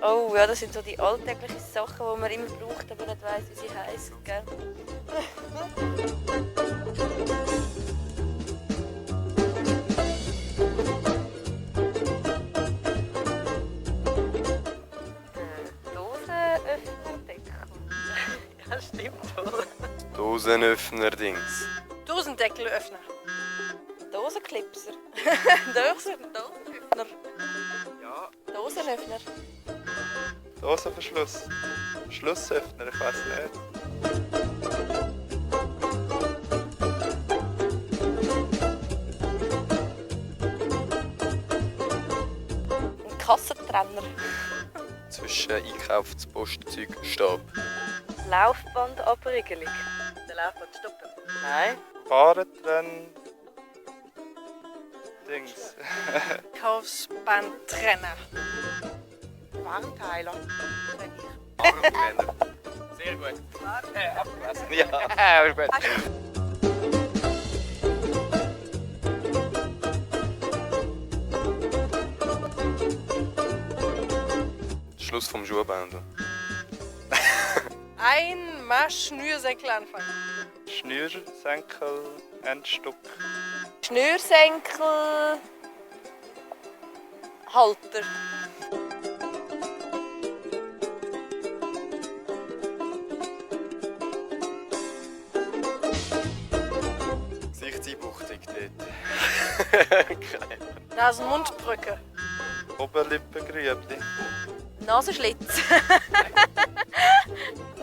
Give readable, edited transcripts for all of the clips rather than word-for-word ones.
Oh ja, das sind so die alltäglichen Sachen, die man immer braucht, aber nicht weiss, wie sie heissen, gell? Dosenöffnerdeckel. Ja, stimmt wohl. Dosenöffner-Dings. Dosendeckelöffner. Dosenklipser. Dosenöffner. Ja. Dosenöffner. Dosenverschluss. Schlussöffner, ich weiß nicht. Ein Kassentrenner. Zwischen Einkaufspostzeugstab. Laufbandabriegelung. Der Laufband stoppen. Nein. Fahrradrenn. Dings. Kaufsbandtrenner. Warnteiler. Armbrenner. Sehr gut. Abgelesen. Ja, aber gut. Schluss vom Schuhbänder. Einmal Schnürsenkel anfangen. Schnürsenkel, Endstück. Schnürsenkel. Halter. Gesichtseinbuchtung dort. Nasen-Mundbrücke. Oberlippengrübli. Nasenschlitz.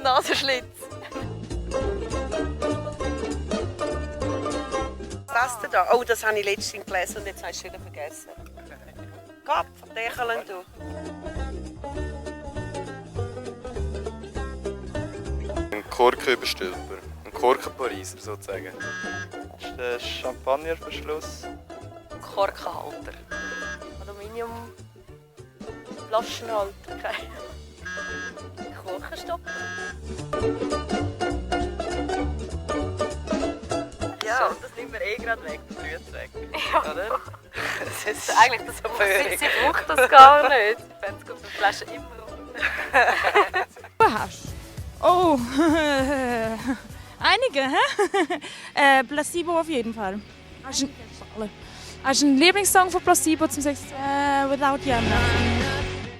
Nasenschlitz. Das da? Oh, das habe ich letztens gelesen und jetzt habe ich es wieder vergessen. Gott, verdächeln du. Ein Korkenüberstülper. Ein Korkenpariser sozusagen. Das ist der Champagnerverschluss. Korkenhalter. Aluminium. Flaschenhalter. Okay. Korkenstopper. Ja. So, das nimmt man eh gerade weg, der Blützweck. Ja. Oder? Das ist eigentlich das Verführung. Sie braucht das gar nicht. Wenn es die Flasche immer runter. Hast. Oh, einige, hä? Placebo auf jeden Fall. Hast du einen Lieblingssong von Placebo zum 6 Without You?